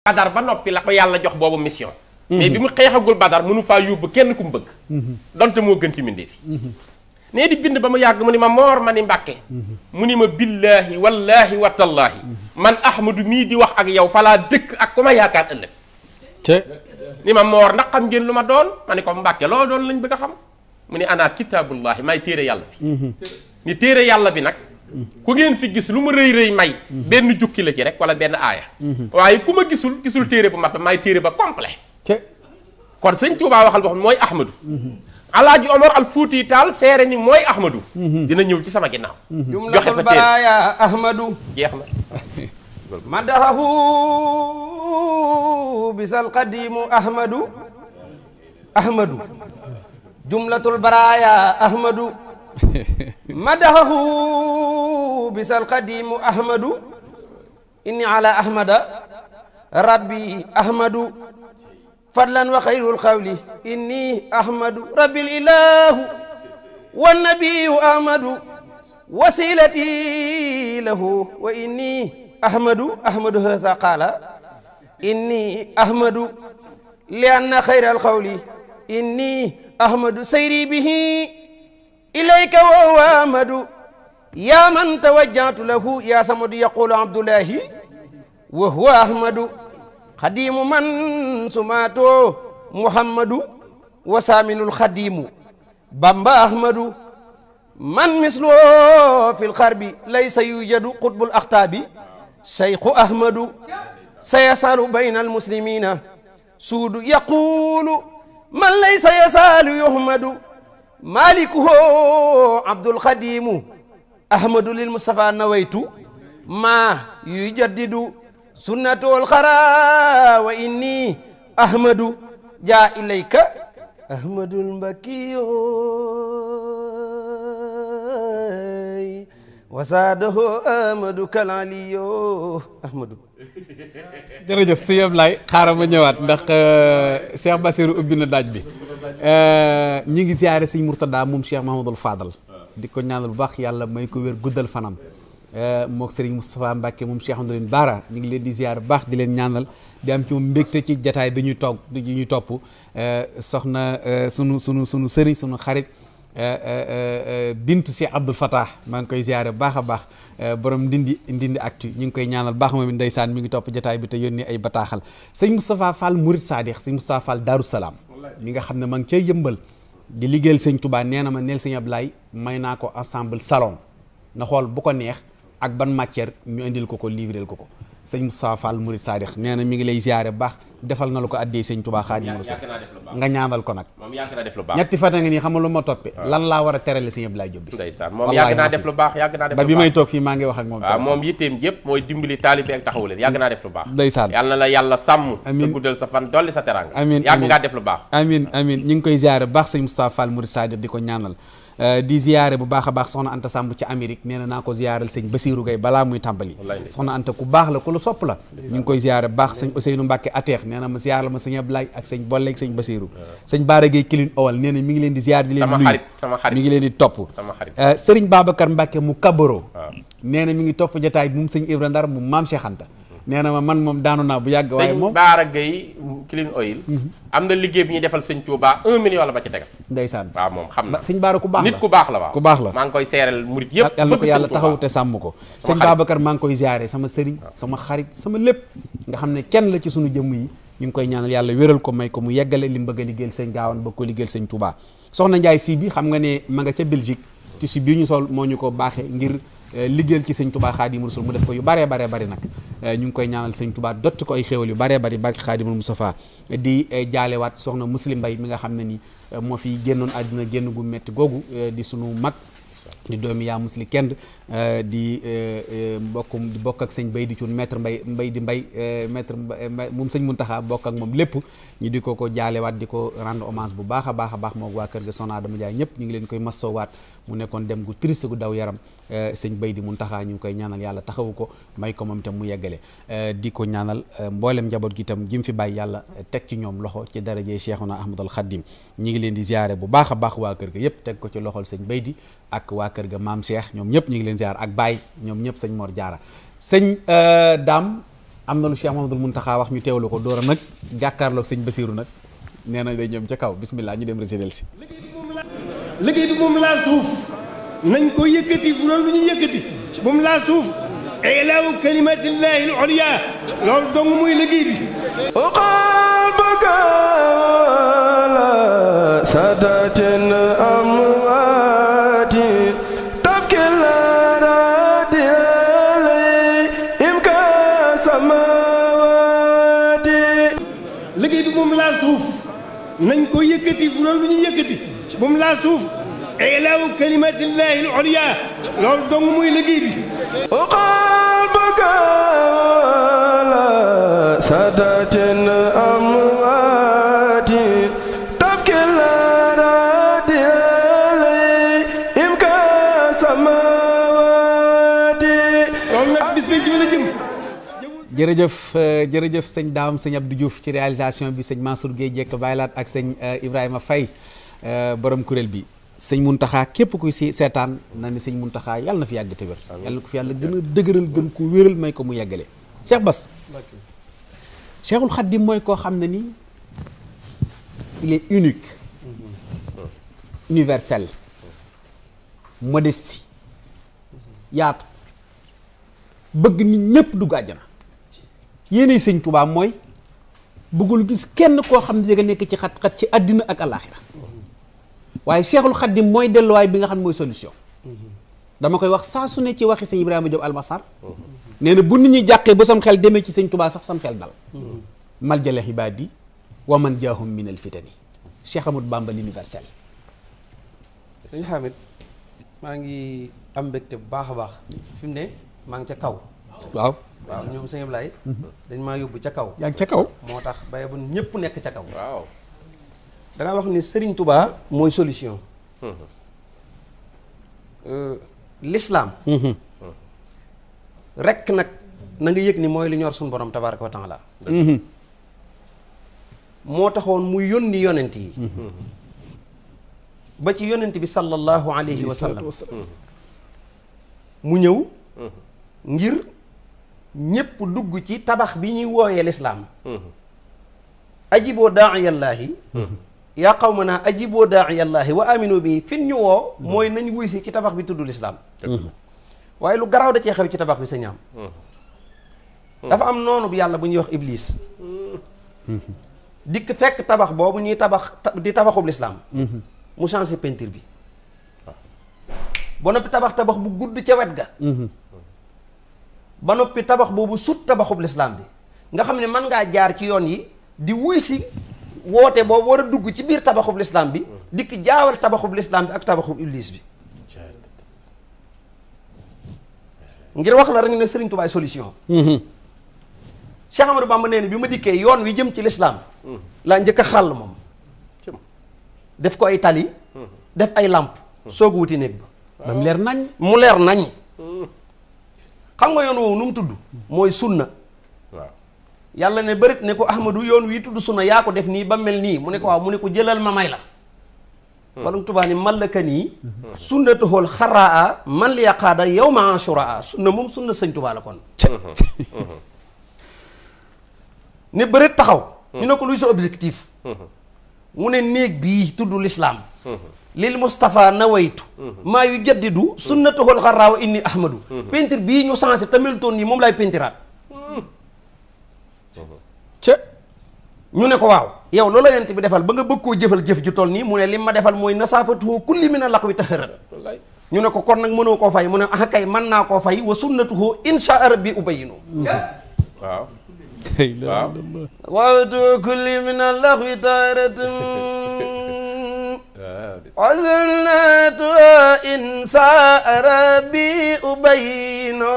badar ba noppi la ko yàlla jox boobu mission. mais bi mu xeexagul badar mënu faa yóbbu kenn ku mu bëgg. donte moo gën ci mbindeef yi. nee di bind ba mu yàgg mu ni ma moor ma ni mbàkke. mu ni ma billaahi wallaahi watallaahi. man ahmadu mii di wax ak yow falaa dëkk ak ku ma yaakaar ëllëg. ni ma moor ndax xam ngeen lu ma doon ma ni ko mbàkke loo doon lañ bëgg a xam. mu ni ana kitaabullahi may téere yàlla bi. ni téere yàlla bi nag. ku ngeen fi gis lu mu rëy rëy may. benn jukki la ci rek wala benn aaya. waaye ku ma gisul téere bu mat ba may téere ba complet. kon sëñ Tuubaa waxal boo xam mooy Ahmadu. Alaaji Omar al Fuuti Taal seere ni mooy Ahmadu. dina ñëw ci sama ginnaaw. joxe fa téere Ahmadu. jeex na. madahahu bisal qadimu Ahmadu. Ahmadu. jumlatul baraaya Ahmadu. madahahu bisal qadimu Ahmadu. inni ala Ahmada. rabbi Ahmadu. fadlan wa xayrul qawli inni ahmadu rabbil ilahu wa nabiyu ahmadu wasilati lahu wa inni ahmadu hasa qala inni ahmadu li anna xayral qawli inni ahmadu sayri bihi ilayka wa huwa ahmadu ya man tawajjahtu lahu ya samadu yaqulu abdullahi wa huwa ahmadu xadimu man sumato muhammadu wasaaminul xadimu bamba ahmadu man mislo fil xarbi laysa yujadu qutbul axtaabi seyxu ahmadu sayasalu bayna almuslimina suudu yaqulu man laysa yasalu yuhmadu malikuhu abdul xadimu ahmadu lil mustafa nawaytu ma yujaddidu sunnatul xara wa inni ahmadu jaa ilayka ahmadul mbakiyo wasaadahu ahmadu kalaliyo ahmadu. jërëjëf sëñ Ablaye xaaral ma ñëwaat ndax Cheikh Bassirou ubbi na daaj bi ñi ngi ziyaare sëñ Mourtada moom Cheikh Mahamadul Fadal di ko ñaanal bu baax yàlla may ko wér guddal fanam. mook Serigne Moustapha Mbacke moom Cheikh Amadou Bara ñu ngi leen di ziar bu baax di leen ñaanal di am ci moom mbégte ci jataay bi ñuy topp soxna sunu sëriñ sunu xarit bintu Cheikh Abdoul Fattah maa ngi koy ziare bu baax a baax borom ndindi actu ñu ngi koy ñaanal baax moom ndeysaan mi ngi topp jataay bi te yónni ay bataaxal sëñ Moustapha Fall Mourid Sadikh sëñ Moustapha Fall Darou Salaam mi nga xam ne ma ngi cay yëmbal di liggéeyal sëñ Touba nee na ma neel sëñ Ablaye may naa ko ensemble salon na xool bu ko neex ak ban matière ñu indil ko livreel ko sëñ Moustapha Fall Mourid Sadikh nee na mi ngi lay ziare bu baax defal na la ko addee sëñ Touba Xaadimu Rasuul nga ñaanal ko nag moom yàgg naa def lu baax ñetti fan nga nii xam nga lu ma toppe lan laa war a terale sëñ Ablaye Diop bi ndeysaan moom yàgg naa def lu baax ba bi may toog fii maa ngi wax ak moom waaw moom yitteem yëpp mooy dimbali taalibe ak taxawu leen yàgg naa def lu baax ndeysaan yàlla na la yàlla sàmm amiin te guddal sa fan dolli sa teranga amiin yàgg ngaa def lu baax amiin ñu ngi koy ziare bu baax sëñ Moustapha Fall Mourid Sadikh di ko ñaanal di ziare bu baax a baax soxna Anta Samb ci Amérique nee na naa ko ziaral sëñ Bassirou Gueye balaa muy tàmbali soxna Anta ku baax la ku la sopp la ñu ngi koy ziare bu baax sëñ Ousseynou Mbacke Ateex nee na ma ziar la ma sëñ Ablaye ak sëñ Bolleeg sëñ Bassirou sëñ Baara Gueye Kilin Owal nee na mi ngi leen di ziar di leen nuyu sama xarit mi ngi leen di topp sama xarit Serigne Babacar Mbacke mu Kabaro nee na mi ngi topp jotaay bi moom sëñ Ibra Ndar mu Maam Cheikh Anta nee na ma man moom daanu naa bu yàgg waaye moom sëñ Baara Gueye Clean Oil am na liggéey bi ñuy defal sëñ Touba 1 million la ba ci tegal ndeysaan waaw moom xam na sëñ Baara ku baax la nit ku baax la waaw ku baax la maa ngi koy seeral murit yëpp yàlla na ko yàlla taxaw te sàmm ko sëñ Babacar maa ngi koy ziare sama sëriñ sama xarit sama lépp nga xam ne kenn la ci sunu jëmm yi ñu ngi koy ñaanal yàlla wéral ko may ko mu yeggale li mu bëgg a liggéeyal sëñ Gaawan bëgg ko liggéeyal sëñ Touba soxna Ndiaye si bi xam nga ne ma nga ca Belgique tissu bii ñu sol moo ñu ko baaxee ngir liggéeyal ci sëñ Touba Xaadimu Rasuul mu def ko yu baree bari nag ñu ngi koy ñaanal sëñ Touba dotti ko ay xéewal yu baree bari barki Xaadimul Mustafa di jaalewaat soxna Muslim Mbay mi nga xam ne ni moo fi génnoon àdduna génn gu metti googu di sunu mag di doomi yaa musli kenn di bokk ak sëñ bay di cuun maître mbay di mbay maître moom sëñ Muntaxa bokk ak moom lépp ñu di ko jaalewaat di ko rendre hommage bu baax a baax moom waa kër ga Soxna Adama Jaay ñëpp ñu ngi leen koy massoowaat mu nekkoon dem gu triste gu daw yaram sëñ bay di Muntaxa ñu ngi koy ñaanal yàlla taxawu ko may ko moom itam mu yeggale di ko ñaanal mboolem njaboot gi itam jim fi bàyyi yàlla teg ci ñoom loxo ci darajee Cheikhuna Ahmadul Xadim ñi ngi leen di ziare bu baax a baax waa kër ga yëpp teg ko ci loxol sëñ bay di ak waa kër ga maam Cheikh ñoom ñëpp ñu ngi leen ziar ak Baye ñoom ñëpp sëñ Mor Jaara sëñ Daam am na lu Cheikh Mamadou Mountakha wax ñu teewlu ko door a nag jàkkaarloog sëñ Basiiru nag nee na day ñoom ca kaw bismillah ñu dem résidel si liggéey bi moom laal suuf nañ ko yëkkati bu doon lu ñu yëkkati moom laal suuf ilaahu kalimatillahi al-ulya loolu dong muy liggéey bi qalbaka la sadatin amwati tabkil radiyali imka samawati liggéey bi moom laal suuf nañ ko yëkkati bu doon lu ñu yëkkati moom laal suuf ilaahu kalimatillahi al-ulya loolu dong muy liggéey bi qalbaka la sadatin amwati tabkil radiyali imka samawati loolu nag bis bi ci la jëm jërëjëf sëñ Daam sëñ Abdou Diouf ci réalisation bi sëñ Mansour Guèye Jekk Baylaat ak sëñ Ibrahima Faye borom kuréel bi sëñ Muntaxa képp kuy si seetaan na ni sëñ Muntaxa yàlla na fi yàgg te wér yàlla na ko fi yàlla gën a dëgëral gën ko wéral may ko mu yeggale Cheikh Bass Cheikhul Khadim mooy koo xam ne ni il est unique universel modestie yaatu bëgg nit ñépp dugg àjjana yéenay sëñ Tuubaa mooy bëggul gis kenn koo xam ne da nga nekk ci xat-xat ci àddina ak alaaxira waaye Cheikhul Khadim mooy delluwaay bi nga xam ne mooy solution dama koy wax saa su ne ci waxi sëñ Ibrahima Diop Almasar nee na bu nit ñi jàqee ba sam xel demee ci sëñ Tuubaa sax sam xel dal maljale xibaadi wa man jaahum min al fitani Cheikh Amadou Bamba l'universel. sëñ Hamid maa ngi am mbégte bu baax a baax fi mu ne maa ngi ca kaw waaw ñoom sëñ Ablaye dañ maa yóbbu ca kaw yaa ngi ca kaw moo tax baye bu ñëpp nekk ca kaw waaw da nga wax ni Serigne Touba mooy solution l'islam rekk nag na nga yëg ni mooy li ñor suñu borom tabaraka wa taala moo taxoon mu yónni yonent yi ba ci yonent bi sallallahu alayhi wa sallam mu ñëw ngir ñépp dugg ci tabax bi ñuy wooyee lislaam ajiboo daa'iyallaahi yaa qawmanaa ajiboo daa'iyallaahi wa aminu bi fin ñu woo mooy nañ wuy si ci tabax bi tudd lislaam waaye lu garaaw da cee xew ci tabax bi sa ñaam dafa am noonu bu yàlla bu ñuy wax iblis dikk fekk tabax boobu ñuy tabax di tabaxub lislaam mu changé peinture bi ba noppi tabax bu gudd ca wet ga ba noppi tabax boobu sut tabaxub lislaam bi nga xam ne mën ngaa jaar ci yoon yi di wuy si woote boobu war a dugg ci biir tabaxub lislaam bi dikk jaawal tabaxub lislaam bi ak tabaxub iblis bi ngir wax la rek ne Serigne Touba solution Cheikh Amadou Bamba nee na bi ma dikkee yoon wi jëm ci lislaam laa njëkk a xàll moom def ko ay tali def ay làmp soog wuti néeg ba ba mu leer nañ mu leer nañ xam nga yoon woowu nu mu tudd mooy sunna waaw yàlla ne bërit ne ko Ahmadu yoon wii tudd sunna yaa ko def nii ba mel nii mu ne ko waaw mu ne ko jëlal ma may la Borom Tuubaa ni mallaka nii sunnatuhul xaraa man li yaqaada yow ma ashuraa sunna moom sunna sëñ Tuubaa la kon ne bërit taxaw ñu ne ko luy sa objectif mu ne néeg bii tudd lislaam lil Moustapha nawaytu maa yu jaddidu sunnatuhul xaraa wa inni ahmadu peinture bii ñu changé tameltoon nii moom laay peintiraat ca ñu ne ko waaw yow loola yent bi defal ba nga bëgg koo jëfal jëf ju toll nii mu ne lim ma defal mooy nasaafatuhu kulli min a laq wi taharat ñu ne ko kon nag mënoo koo fay mu ne ah kay mën naa koo fay wa sunnatuhu insha rabbi ubayinu waaw wawtu kulli min a laq wi taharat wa sunnatuhu insha rabbi ubayinu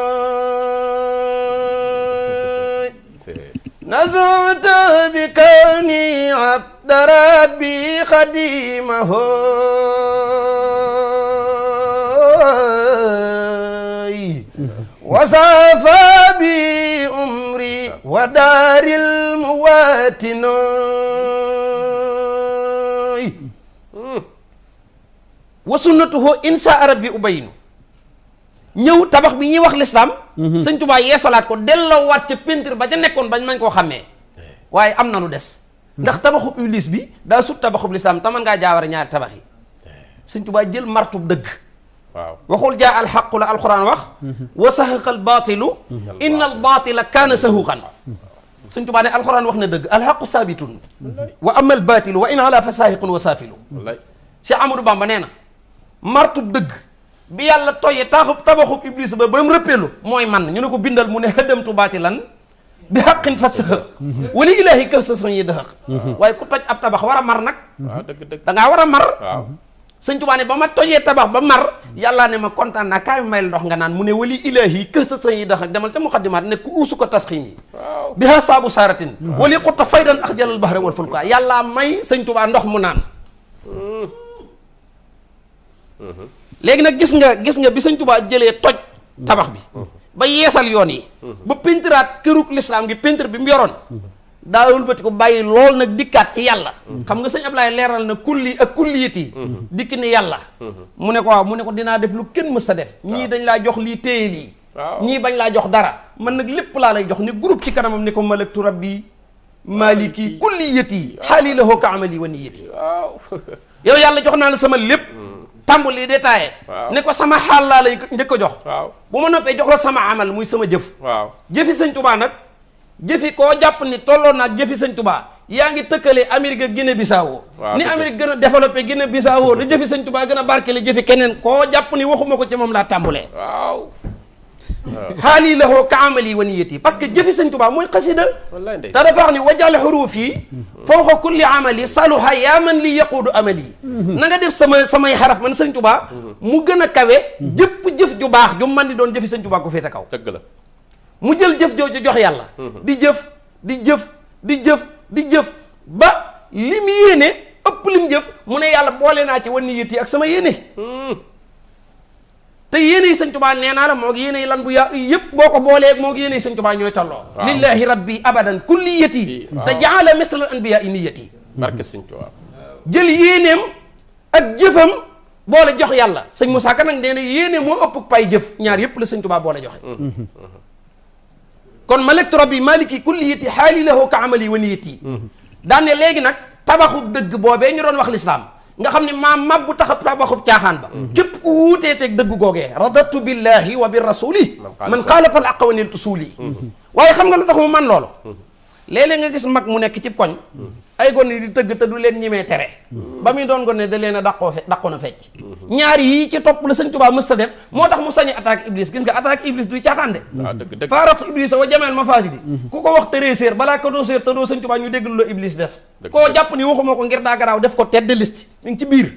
نزلت بكوني عبد ربي خديمه وصافى بأمري ودار المواتن وسنته إن شاء ربي أبين ñëw tabax bi ñuy wax l'islam sëñ Tuubaa yeesalaat ko delloowaat ca peinture ba ca nekkoon bañ mañ koo xàmmee waaye am na lu des ndax tabaxub iblis bi daa sut tabaxub lislaam te mën ngaa jaaware ñaari tabax yi sëñ Tuubaa jël martub dëgg waaw waxul jaa alxaqu la alquran wax wa sahaqa al baatilu inna al baatila kaana sahuqan sëñ Tuubaa ne alquran wax na dëgg alxaqu saabitun wa ama al baatilu wa in ala fa saahiqun wa saafilu Cheikh Amadou Bamba nee na martub dëgg bi yàlla toyee tabaxub iblis ba mu rëppeelu mooy man ñu ne ko bindal mu ne hëddamtu baatilan bi xaqin fa sëhëq wali ilaahi kë sa yi dëhëq waaye ku toj ab tabax war a mar nag da ngaa war a mar sëñ Tuubaa ne ba ma tojee tabax ba mar yàllaa ne ma kontaan naa kaay may ndox nga naan mu ne wali ilaahi kë sa yi dëhëq demal ca muqaddimaat ne ku uusu ko tasxiin yi bi ha saabu saaratin wali xutta faydan ax jalal bahra wal fulka yàllaa may sëñ Tuubaa ndox mu naan léegi nag gis nga bi sëñ Tuubaa jëlee toj tabax bi ba yeesal yoon yi ba pentiraat kërug lislaam gi pentir bi mu yoroon daa wëlbati ko bàyyi lool nag dikkaat ci yàlla xam nga sëñ Ablaye leeral na kulli ak kulliyat yi dikk ni yàlla mu ne ko waaw mu ne ko dinaa def lu kenn mës a def ñii dañ laa jox lii téye lii ñii bañ laa jox dara man nag lépp laa lay jox ni groupe ci kanamam ni ko malaktu rabbi maliki kulliyat yi xaali lahu ka amali wa niyat yi yow yàlla jox naa la sama lépp tàmbali détaillé ne ko sama xaal laa lay njëkk a jox bu ma noppee jox la sama amal muy sama jëf jëfi sëñ Tuubaa nag jëfi koo jàpp ni tolloon naag jëfi sëñ Tuubaa yaa ngi tëkkale Amérique ak Guinée Bissau ni Amérique gën a développé Guinée Bissau la jëfi sëñ Tuubaa gën a barkele jëfi keneen koo jàpp ni waxuma ko ci moom laa tàmbulee xaali lahu ka amali wa niyati parce que jëfi sëñ Tuubaa mooy xasida te dafa wax ni wajal xuruuf yi fawqa kulli amali saluha yaa man li yaquudu amali na nga def samay xaraf man sëñ Tuubaa mu gën a kawe jëpp jëf ju baax ju man di doon jëfi sëñ Tuubaa ko féete kaw dëgg la mu jël jëf jooju jox yàlla di jëf di jëf di jëf di jëf ba li mu yéene ëpp li mu jëf mu ne yàlla boole naa ci wa niyati ak sama yéene te yéene yi sëñ Tuubaa nee naa la moo ngi yéene yi lan bu yaa yëpp boo ko boolee moo ngi yéene yi sëñ Tuubaa ñooy tolloo lillahi rabbi abadan kulliyati te jaala misla al anbiya niyati barke sëñ Tuubaa jël yéeneem ak jëfam boole jox yàlla sëñ Moussa Ka nag nee na yéene moo ëpp pay jëf ñaar yëpp la sëñ Tuubaa boole joxe kon malaktu rabbi maliki kulliyati xaali lahu ka amali wa niyati daan ne léegi nag tabaxu dëgg boobee ñu doon wax lislaam nga xam ne maam mabbu taxab tabaxub caaxaan ba képp ku wuutee teg dëgg googee radatu billahi wa bi rasuli man xaalafa al aqwa niltu suuli waaye xam nga lu tax mu man loolu léeg-léeg nga gis mag mu nekk ci koñ ay gone di tëgg te du leen ñimee tere ba muy doon gone da leen a dàqoon a fecc ñaar yii ci topp la sëñ Tuubaa mës ta def moo tax mu sañi attaque iblis gis nga attaque iblis duy caaxaan de faaratu iblis wa jameel ma faasidi ku ko wax tëree séer balaa ko doo séer te doo sëñ Tuubaa ñu déglu la iblis def koo jàpp ni waxuma ko ngir daa garaaw def ko tête de liste mi ngi ci biir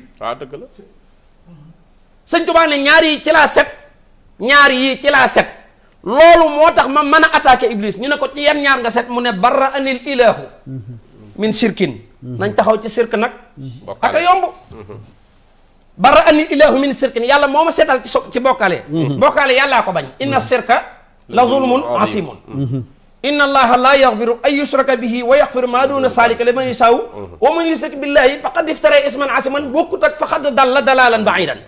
dëgg la sëñ Tuubaa ne ñaar yi ci laa set ñaar yii ci laa set loolu moo tax ma mën a attaqué iblis ñu ne ko ci yan ñaar nga set mu ne barra anil ilahu min sirkin nañ taxaw ci sirk nag aka yomb barra anil ilahu min sirkin yàlla moo ma seetal ci bokkaale bokkaale yàllaa ko bañ inna sirka la zulmun asimun inna allaha la yaxfiru an yushraka bihi wa yaxfiru ma duna salika liman yashaa wa man yushrik billahi faqad iftara isman asiman bokkut ak faqad dalla dalalan baidan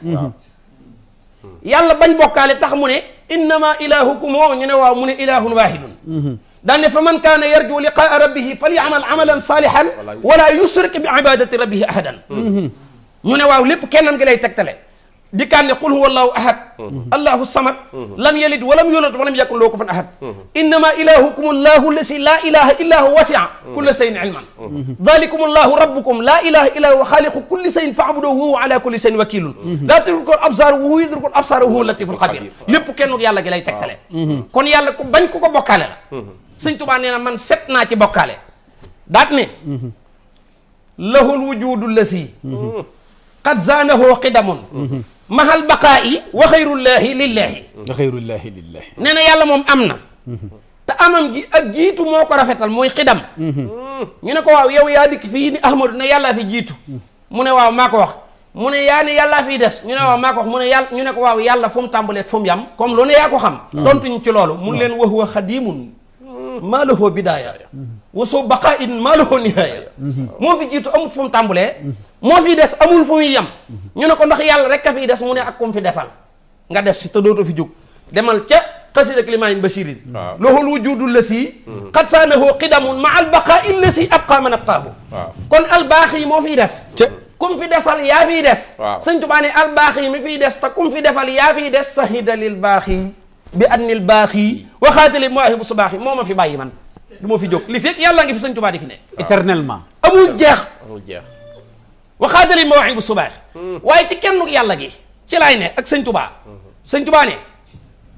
yàlla bañ bokkaale tax mu ne innama ilahukum ñu ne waaw mu ne ilahun wahidun daan ne fa man kaana yarju liqaa rabbihi falyamal amalan salihan wala yushrik bi ibadati rabbihi ahadan ñu ne waaw lépp kennam gi lay tegtale dikkaan ne qul huwa allahu ahad allahu samad lam yalid walam yulad walam yakun lahu kufuwan ahad innama ilahukum allahu lasi la ilaha illa huwa wasi'a kulla shay'in ilman dhalikum allahu rabbukum la ilaha illa huwa khaliqu kulli shay'in fa'buduhu wa huwa ala kulli shay'in wakilun la tudriku al-absar wa huwa yudriku al-absar wa huwa al-latiful khabir lépp kenn yàlla gi lay tegtale kon yàlla ku bañ ku ko bokkaale la sëñ Tuubaa nee na man set naa ci bokkaale daat ne lahul wujudu lasi qad zaanahu qidamun mahal baqaa'i wa xayrullahi lillahi wa xayrullahi lillahi nee na yàlla moom am na te amam gi ak jiitu moo ko rafetal mooy xidam ñu ne ko waaw yow yaa dikk fii ni Ahmadu ne yàllaa fi jiitu mu ne waaw maa ko wax mu ne yaa ne yàllaa fiy des ñu ne waaw maa ko wax mu ne yàlla ñu ne ko waaw yàlla fu mu tàmbalee fu mu yam comme lu ne yaa ko xam tontuñu ci loolu mun leen wa huwa xadimun maa lahu bidaaya wa soo baqaa'in maa lahu nihaaya moo fi jiitu amul fu mu tàmbalee moo fi des amul fu muy yem ñu ne ko ndax yàlla rek a fiy des mu ne ak kum fi desal nga des fi te dootoo fi jóg demal ca xasida Klimaayin Basirin lahul wujudu lasi qad saanahu qidamun ma albaqaa illasi abqa man abqaahu kon albaax yi moo fiy des kum fi desal yaa fiy des sëñ Tuubaa ne albaax yi mi fiy des te kum fi defal yaa fiy des sahida lil baax yi bi annil baax yi waxaatali mooy bu su baax yi moo ma fi bàyyi man du ma fi jóg li fekk yàlla ngi fi sëñ Tuubaa di fi ne éternellement amul jeex waxaatali ma waxi bu subaax waaye ci kenn yàlla gi ci laay ne ak sëñ Tuubaa sëñ Tuubaa ne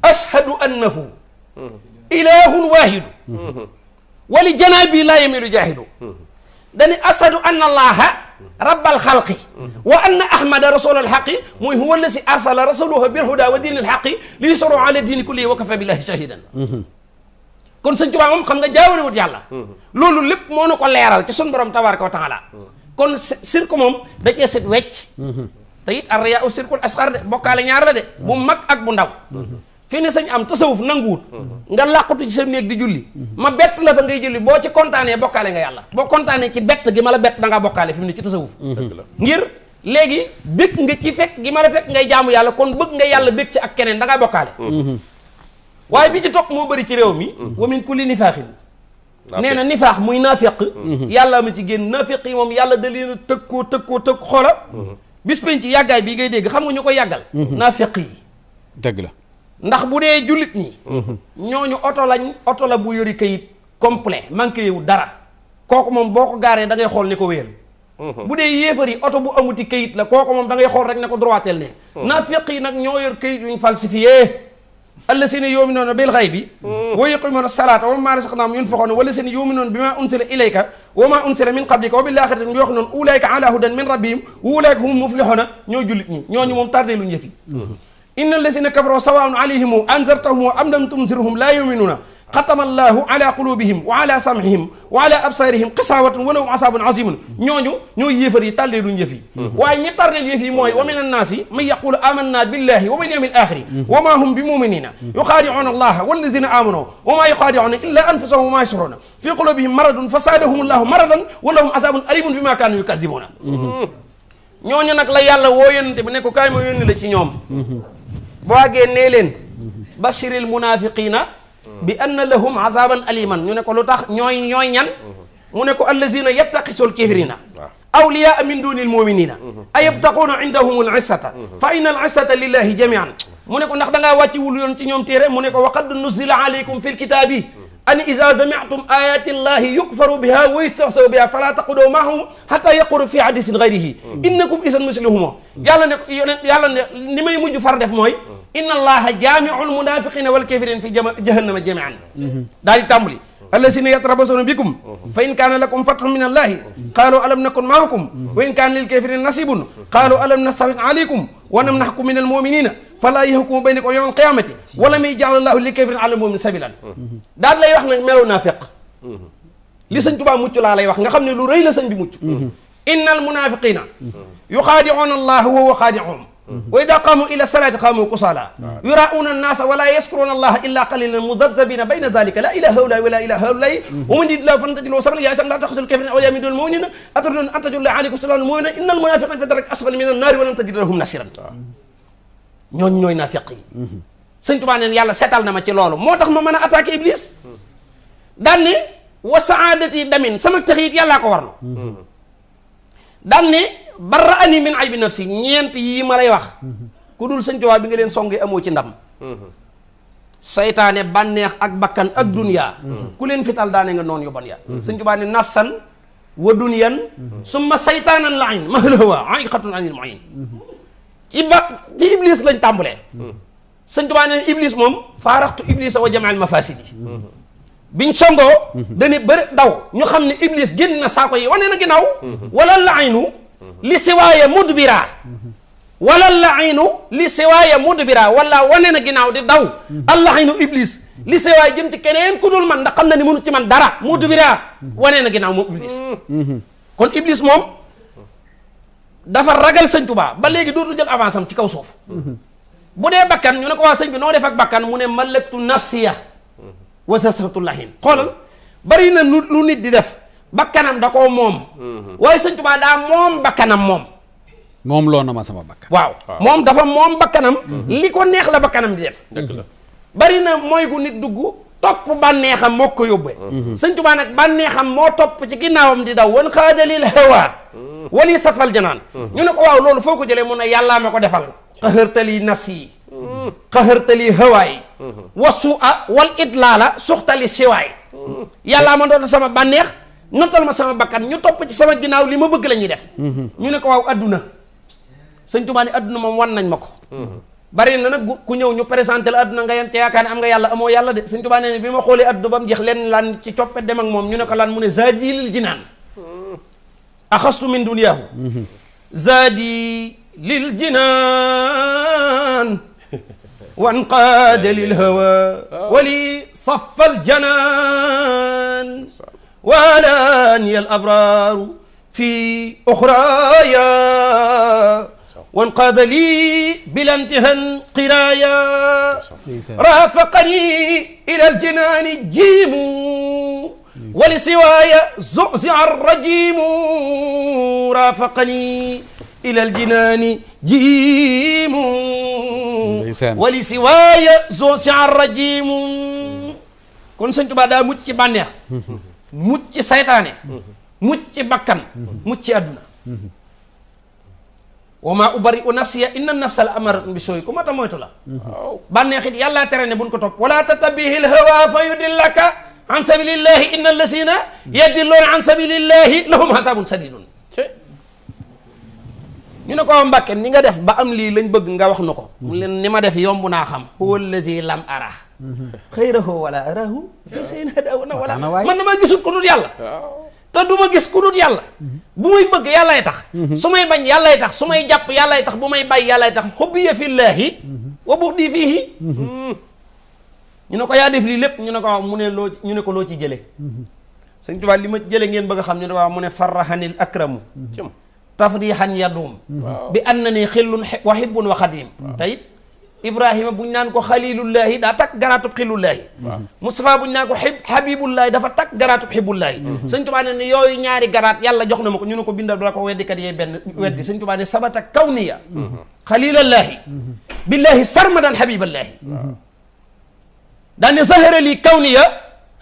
ashhadu annahu ilahun waahidu wali janaabi laa yamilu jaahidu dani ashhadu anna allaha rabbal xalqi wa anna ahmada rasulal xaqi muy huwa allasi arsala rasulahu bil huda wa diinil xaqi li yusru ala diini kulli wa kafa billahi shahidan kon sëñ Tuubaa moom xam nga jaawarewut yàlla loolu lépp moo nu ko leeral ci sun borom tabaraka wa taala kon sirku moom da cee set wecc te it ar-riyaa u sirkul asxar de bokkaale ñaar la de bu mag ak bu ndaw fii ne sañ am tasawuf nanguwut nga làqutu ci sa néeg di julli ma bett la fa ngay julli boo ci kontaanee bokkaale nga yàlla boo kontaanee ci bett gi ma la bett da ngaa bokkaale fi mu ne ci tasawuf ngir léegi bëgg nga ci fekk gi ma la fekk ngay jaamu yàlla kon bëgg nga yàlla bëgg ci ak keneen da ngaa bokkaale waaye bi ci topp moo bëri ci réew mi wa min kulli nifaaxin nee na nifaax muy naafiq yàlla ma ci génn naafiq yi moom yàlla da leen a tëg xoola bis penc ci yàggaay bii ngay dégg xam nga ñu ko yàggal naafiq yi dëgg la ndax bu dee jullit ñi ñooñu oto la bu yori kayit complet manqué wu dara kooku moom boo ko gaaree da ngay xool ni ko wéyal bu dee yéefar yi oto bu amuti kayit la kooku moom da ngay xool rek ne ko droitel ne naafiq yi nag ñoo yor kayit yuñ falsifié allasina yu'minuuna bil ghaybi wa yuqiimuuna salaata wa mimmaa razaqnaahum yunfiquun wallasina yu'minuuna bimaa unzila ilayka wa maa unzila min qablika wa bil aaxirati hum yuuqinuun ulaa'ika alaa hudan min rabbihim wa ulaa'ika humul muflihuun ñoo jullit ñi ñooñu moom tardé luñ yëf yi inna allasina kafaroo sawaa'un alayhim anzartahum am lam tunzirhum laa yu'minuuna xatama allahu ala qulubihim wa ala sam'ihim wa ala absaarihim xisaawatun wa lahum azaabun aziimun ñooñu ñoo yéefar yi tardé luñ yëf yi waaye ñi tardé yëf yi mooy wa min annaasi man yaqulu amanna billahi wa bil yawmil aaxiri wa maa hum bi muminina yuxaadicuuna allaha wallazina aamanuu wa maa yuxaadicuuna illa anfusahum wa maa yashcuruuna fi qulubihim maradun fa zaadahum allahu maradan wa lahum azaabun aliimun bimaa kaanu yukazibuuna ñooñu nag la yàlla woo yónnente bi ne ko kaay ma yónni la ci ñoom boo àggee nee leen bashiril munaafiqiina bi anna lahum azaban aliman ñu ne ko lu tax ñooy ñan mu ne ko allazina yattaqisul kafirina awliyaa min dunil muminina ayabtaquuna indahum al issata fa inna al issata lillahi jamian mu ne ko ndax da ngaa wàcci wul yoon ci ñoom téere mu ne ko wa qad nuzila alaykum fi lkitabi an iza sami'tum ayati llahi yukfaru biha wa yustahzaw biha fala taqudu mahum hatta yaqulu fi hadisin ghayrihi innakum isan muslihumo yàlla ne ni may mujj far def mooy inna allaha jaami'ul munafiqina wal kafirin fi jahannama jami'an daal di tàmbali allasina yatarabasuna bikum fa in kaana lakum fathun min allahi qaalu alam nakun maakum wa in kaana lil kafirin nasibun qaalu alam nastahwid alaykum wa namnahkum min al muminina fala yahkumu baynakum yawma alqiyamati wa lam yaj'al allahu lil kafirin ala al mu'minin sabilan daal lay wax nag melow naafiq li sëñ Tuubaa mucc laa lay wax nga xam ne lu rëy la sëñ bi mucc innal munafiqina yuxaadi'una allaha wa huwa xaadi'uhum wa ida qaamu ila salaati qaamu kusaala yuraa'uuna annaasa wala yaskuruuna allaha illa qalilan mudabdabiina bayna dalika la ilaha haulaai wala ilaha haulaai wa man yuridillahu falan tajida lahu sabiila yaa ayyuhan laa tattaxizu l-kaafiriina awliyaa min duuni l-mu'miniina aturiiduuna an taj'aluu alaykum sultaana l-mu'miniina inna l-munaafiqiina fi darki asfali mina n-naari wa lan tajida lahum nasiiran ñooñu ñooy naafiq yi sëñ Tuubaa neen yàlla seetal na ma ci loolu moo tax ma mën a attaqué Iblis daan ne wa saadati damin sama taxit yàllaa ko warlu daan ne barra'ani min aybi nafsi ñeent yii ma lay wax ku dul sëñ Tuubaa bi nga leen songee amoo ci ndam saytaane bànneex ak bakkan ak dunya ku leen fital daane nga noonu yu bon ya sëñ Tuubaa ne nafsan wa dunyan summa saytaanan la'in mahal hawa a'iqatun anil mu'in ci Iblis lañ tàmbalee sëñ Tuubaa ne Iblis moom faaraxtu Iblisa wa jami'al mafasidi biñ songoo dañu bëri daw ñu xam ne Iblis génn na saako yi wane na ginnaaw wala la'inu li siwaaya mudbira wala la'inu li siwaaya mudbira wala wane na ginnaaw di daw allaxinu Iblis li siwaaya jëm ci keneen ku dul man ndax xam na ni mënu ci man dara mudbira wane na ginnaaw moom Iblis kon Iblis moom dafa ragal sëñ Tuubaa ba léegi dootu jël avance am ci kaw suuf bu dee bakkan ñu ne ko waa sëñ bi noo def ak bakkan mu ne malaktu nafsiya wa sasatullahin xoolal bari na lu nit di def bakkanam da koo moom waaye sëñ Tuubaa daa moom bakkanam moom loo na ma sama bakkan waaw moom dafa moom bakkanam li ko neex la bakkanam di def bari na mooy gu nit dugg topp bànneexam moo ko yóbbee sëñ Tuubaa nag bànneexam moo topp ci ginnaawam di daw wan xaadalil hawa wali safal janaan ñu ne ko waaw loolu foo ko jëlee mun ne yàllaa ma ko defal xaxërtali nafsi xaxërtali hawaay wasu a wal idlaala suxtali siwaay yàllaa ma doon sama bànneex notal ma sama bakkan ñu topp ci sama ginnaaw li ma bëgg la ñuy def ñu ne ko waaw adduna sëñ Tuubaa ne adduna moom wan nañ ma ko bari na nag ku ñëw ñu présenté la adduna nga yem ca yaakaar ne am nga yàlla amoo yàlla de sëñ Tuubaa ne bi ma xoolee adduna ba mu jeex leen lan ci coppet dem ak moom ñu ne ko lan mu ne zaadi lil jinaan axastu min duniyaahu zaadi lil jinaan wanqaada lil hawa wali safal janaan walaani al abraaru fi uxraaya wanqaada lii bila intihan qiraaya raafaqani ila al jinaani jiimu wali siwaaya zuxzia arrajimu raafaqani ila al jinaani jiimu wali siwaaya zuxzia arrajimu kon Sëñ Tuubaa daa mucc ci bànneex mucc ci saytaane mucc ci bakkan mucc ci àdduna wa maa ubari'u nafsiya inna nafsa la amaratun bi sooy ku mata moytu la bànneexit yàlla tere ne buñ ko topp wala tattabi'il hawa fa yudillaka an sabilillahi inna allasina yadilluuna an sabilillahi lahum azabun sadidun ñu ne ko Mbàkke ni nga def ba am lii lañ bëgg nga wax na ko mu leen ni ma def yomb naa xam huwa allazi lam ara xayrahu wala arahu fi seen hadaw na wala man na ma gisul ku dul yàlla te du ma gis ku dul yàlla bu may bëgg yàllay tax su may bañ yàllay tax su may jàpp yàllay tax bu may bàyyi yàllay tax hubbiya fillaahi wa bughdi fiihi ñu ne ko yaa def lii lépp ñu ne ko waaw mu ne loo ñu ne ko loo ci jële Sëñ Tuubaa li ma jële ngeen bëgg a xam ñu ne waaw mu ne farrahanil akramu tafrihan yadum bi annani xillun wa hibbun wa xadim tayit Ibrahima buñ naan ko xalilullahi daa takk garaatub xillullahi Moustapha buñ naan ko habibullahi dafa takk garaatub hibbullahi Sëñ Tuubaa ne yooyu ñaari garaat yàlla jox na ma ko ñu ne ko bindal doo ko weddikat yee benn weddi Sëñ Tuubaa ne sabata kawniya xalilallahi billahi sarmadan habiballahi daane zahara li kawniya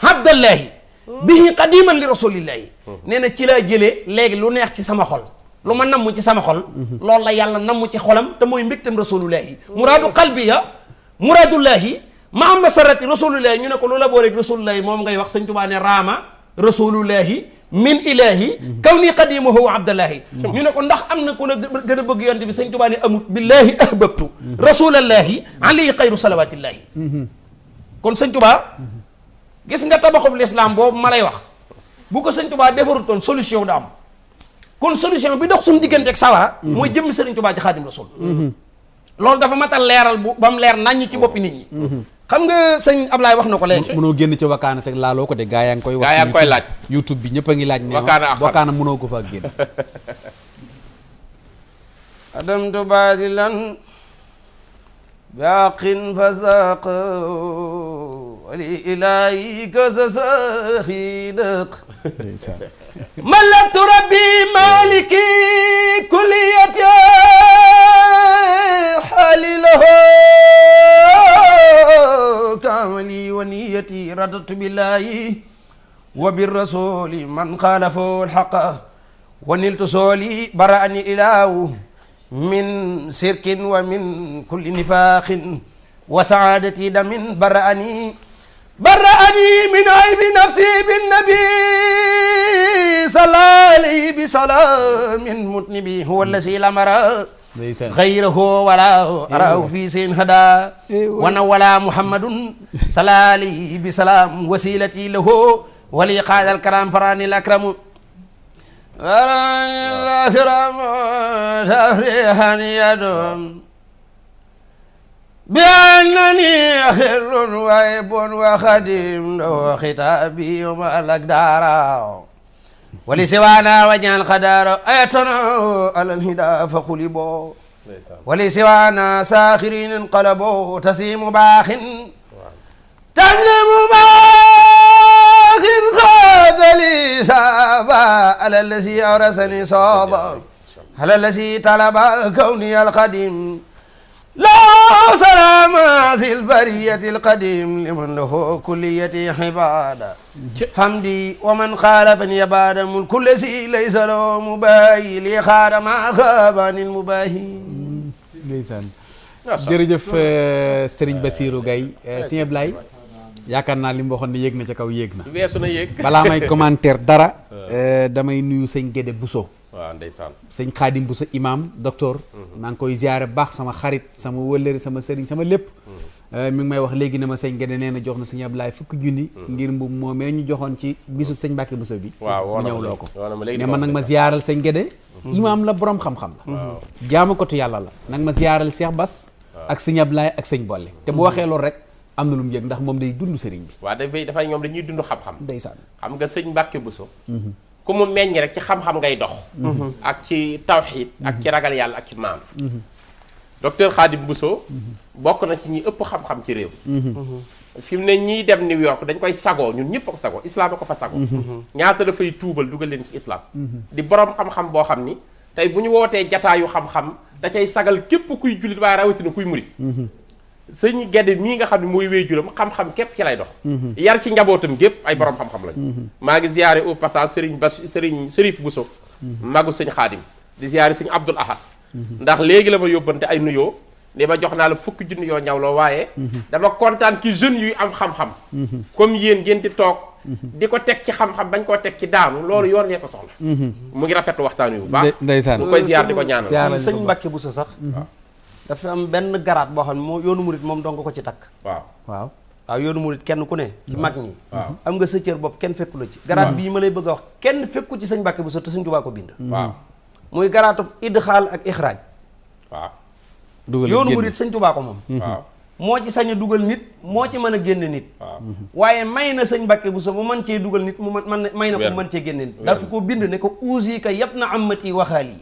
habdallahi bihi qadiman li rasulillahi nee na ci laa jëlee léegi lu neex ci sama xol lu ma namm ci sama xol loolu la yàlla namm ci xolam te mooy mbégtam rasulullahi muraadu qalbiya muraadullahi ma am masarati rasulullahi ñu ne ko lu la booleeg rasulullahi moom ngay wax Sëñ Tuubaa ne raama rasulullahi min ilahi kaw nii qadimahu wa abdallahi ñu ne ko ndax am na ku la gën a bëgg yonte bi Sëñ Tuubaa ne amut billahi ahbabtu rasulallahi alayhi xayru salawatillahi kon Sëñ Tuubaa gis nga tabaxub l'islam boobu ma lay wax bu ko Sëñ Tuubaa defarutoon solution da am kon solution bi dox suñu diggante ak sawara mooy jëmmi Sëriñ Tuubaa ci Xaadim Rasul loolu dafa matal leeral bu ba mu leer naññ ci boppi nit ñi xam nga sëñ Ablaye wax na ko léegi mënoo génn ci wakaana teg laaloo ko de gaa yaa ngi koy wax gaa yaa ngi koy laaj YouTube bi ñëpp a ngi laaj ne wakaana mënoo ko fa génn adamtu baadilan baqin fasaq wali ilahi kasasaxidaq malaktu rabbi maliki kulliyati halilahu kamali wa niyati radatu billahi wa birrasuli man khalafu alhaqa wa niltu soli bara'ani ilahu min sirkin wa min kulli nifaqin wa saadati damin bara'ani min aybi nafsi bin nabi salali bi salamin mutnibi huwa allazi lam ara ghayrahu wala arahu fi sin hada wana wala muhammadun salali bi salam wasilati lahu wali qadal karam farani al akramu farani al akramu tafrihan yadum bi annani xillun wa ibun wa xadim do xitaabi ma lak daara wali siwaana wajal xadaara ayatana alal hida fa xulibo wali siwaana saaxirin inqalabo taslimu baaxin xaadali saaba alal lasi awrasani sooba alal lasi talaba kawni alxadim لا سلام ذي البرية القديم لمن له كلية عبادة حمدي ومن خالفني بعد من كل شيء ليس له مباهي لي خار ما خاب عن المباهي. ndeysaan jërëjëf Serigne Bassirou Gaye Sëñ Ablaye yaakaar naa li mu waxoon ne yéeg na ca kaw yéeg na. weesu na yéeg. balaa may commentaire dara. damay nuyu sëñ Gédé Bousso. waaw ndeysaan. sëñ Xaadim Bousso imam docteur. maa ngi koy ziare baax sama xarit sama wëllëri sama sëriñ sama lépp. mi ngi may wax léegi ne ma sëñ Gédé nee na jox na sëñ Ablaye fukki junni. ngir mbubb moomee ñu joxoon ci bisub sëñ Mbàkke Bousso bi. waaw mu ñëw loo ko. ne ma nag ma ziaral sëñ Gédé. imam la borom xam-xam la. jaamakatu yàlla la. nag ma ziaral Cheikh Bass. ak sëñ Ablaye ak sëñ Bolle. te bu waxee loolu rek am na lu mu yëg ndax moom day dund sëriñ bi. waaw dafay ñoom dañuy dund xam-xam. ndeysaan xam nga sëñ Mbàkke Bousso. ku mu meññ rek ci xam-xam ngay dox. ak ci tawxiid ak ci ragal yàlla ak ci maam. docteur Khadim Bousso. bokk na ci ñi ëpp xam-xam ci réew. fi mu ne ñiy dem New York dañ koy sagoo ñun ñëpp a ko sagoo islam a ko fa sagoo. ñaata dafay tuubal dugal leen ci islam. di borom xam-xam boo xam ni tey bu ñu wootee jataayu xam-xam da cay sagal képp kuy jullit waaye rawatina kuy murit. sëñ Gédé mii nga xam ne mooy wéyjuram xam-xam képp ci lay dox. yar ci njabootam gépp ay borom xam-xam lañ. maa ngi ziyaare au passage Serigne Chérif Bousso. magu sëñ Xaadim di ziyaare sëñ Abdoul Ahad. ndax léegi la ma yóbbante ay nuyoo. li ma jox naa la fukki junni yoo ñawloo waaye. dama kontaan ci jeunes yuy am xam-xam. comme yéen ngeen di toog. di ko teg ci xam-xam bañ koo teg ci daanu loolu yoon ngeen ko soxla. mu ngi rafetlu waxtaan wi bu baax. ndeysaan mu koy ziyaar di ko ñaanal. sëñ Mbàkke Bousso sax. dafa am benn garaat boo xam ne moo yoonu murit moom dong ko ci takk. waaw yoonu murit kenn ku ne ci mag ñi. am nga sa cër bopp kenn fekku la ci. garaat bii ma lay bëgg a wax kenn fekku ci sëñ Mbàkke Bousso te sëñ Tuubaa ko bind. waaw muy garaatu idxaal ak ixraaj. waaw. yoonu murit sëñ Tuubaa ko moom. waaw moo ci sañ a dugal nit moo ci mën a génne nit. waaye may na sëñ Mbàkke Bousso mu mën cee dugal nit mu may na ko mën cee génne nit. dafa ko bind ne ko uusika yab na amati waxaali.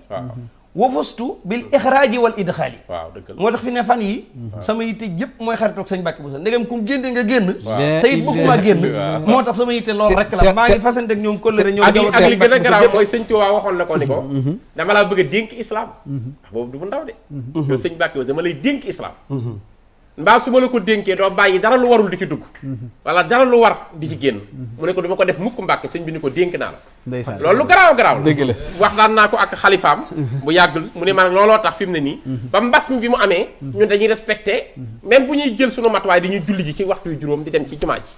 wafustu bil ixraaji wal idxaali. waaw dëgg la moo tax fi ne fan yi sama yitte yëpp mooy xaritoog sëñ Mbàkke Bousso ndegam kum génne nga génn. te it bëgguma génn. moo tax sama yitte loolu rek la maa ngi fasante ak ñoom kóllëre ñoom. ak li gën a garaaw mooy sëñ Tuubaa waxoon na ko ni ko. dama laa bëgg a dénk islam. boobu du bu ndaw de. yow sëñ Mbàkke Bousso dama lay dénk islam. mbaa su ma la ko dénkee doo bàyyi dara lu warul di ci dugg. wala dara lu war di ci génn. mu ne ko dama ko def mukk Mbàkke sëñ bi ni ko dénk naa la. ndeysaan loolu lu garaaw garaaw la. dëgg la waxtaan naa ko ak xalifaam. bu yàggul mu ne man looloo tax fi mu ne nii. ba mbas mi bi mu amee. ñun dañuy respecté. même bu ñuy jël sunu matuwaay dañuy julli ji ci waxtu yu juróom di dem ci jumaa ji.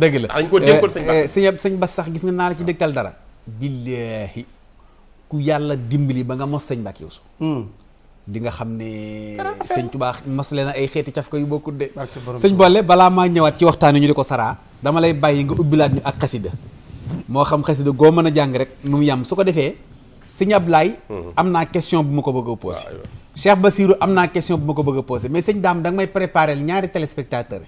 dëgg la dañ ko dénkoon sëñ Mbàkke. sëñ Bass sax gis nga naa la ci dëgtal dara. billaahi ku yàlla dimbali ba nga mos sëñ Mbàkke Bousso. di nga xam ne sëñ Tuubaa mos leen ay xeeti caf ko yu bokkut de. sëñ Bolle balaa maa ñëwaat ci waxtaan ñu di ko saraa dama lay bàyyi nga ubbilaat ñu ak xasida moo xam xasida goo mën a jàng rek nu mu yam su ko defee sëñ Ablaye am naa question bu ma ko bëgg a posé. Cheikh Bassirou am naa question bu ma ko bëgg a posé mais sëñ Dame da nga may préparé ñaari téléspectateur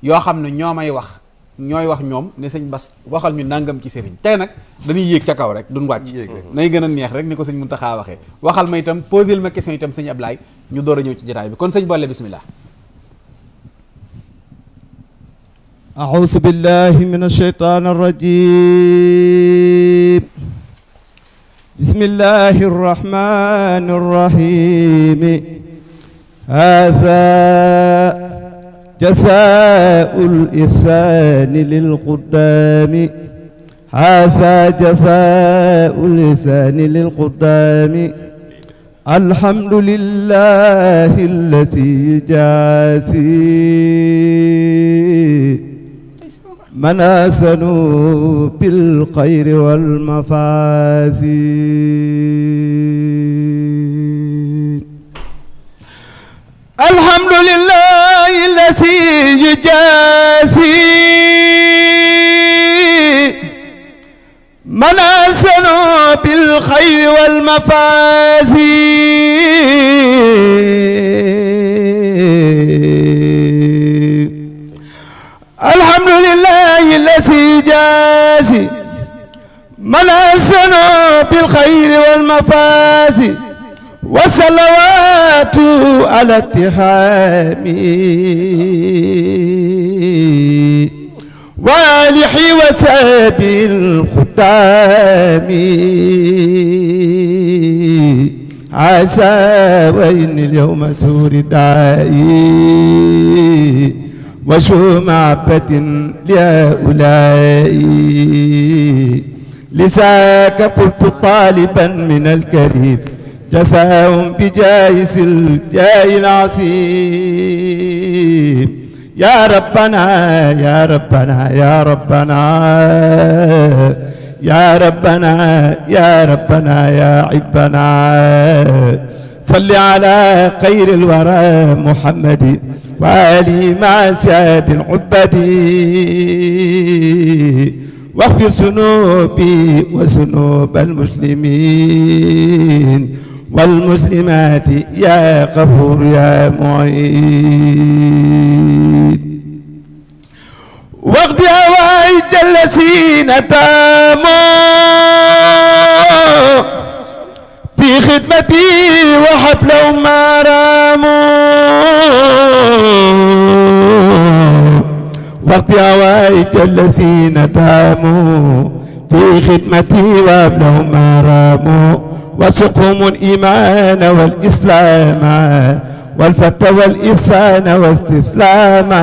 yoo xam ne ñoo may wax ñooy wax ñoom ne sëñ Bass waxal ñu nangam ci sëriñ tey nag dañuy yéeg ca kaw rek duñ wàcc nay gën a neex rek ni ko sëñ Muntaxa waxee waxal ma itam posé ma question itam sëñ Ablaye ñu door a ñëw ci jotaay bi kon sëñ Bolle bismillah. أعوذ بالله من الشيطان الرجيم بسم الله الرحمن الرحيم هذا جزاء الإحسان للقدام هذا جزاء الإحسان للقدام الحمد لله الذي يجازي من أحسنوا بالخير والمفازين الحمد لله الذي يجازي من أحسنوا بالخير والمفازين الحمد لله الذي جازي من أحسن بالخير والمفازي والصلوات على اتهام وآله وصحبه الخدام عسى وإن اليوم سور داعي وشو معبة لهؤلاء لذاك قلت طالبا من الكريم جزاهم بجائز الجاه العظيم يا ربنا يا ربنا يا ربنا يا ربنا يا ربنا يا عبنا صل على خير الورى محمد وآله مع سياد العبد واغفر ذنوبي وذنوب المسلمين والمسلمات يا غفور يا معين واقض هوائج الذين تاموا في خدمتي وحبلهم ما راموا واقض هوائج الذين تاموا في خدمتي وحبلهم ما راموا وسقهم الإيمان والإسلام والفتى والإحسان واستسلاما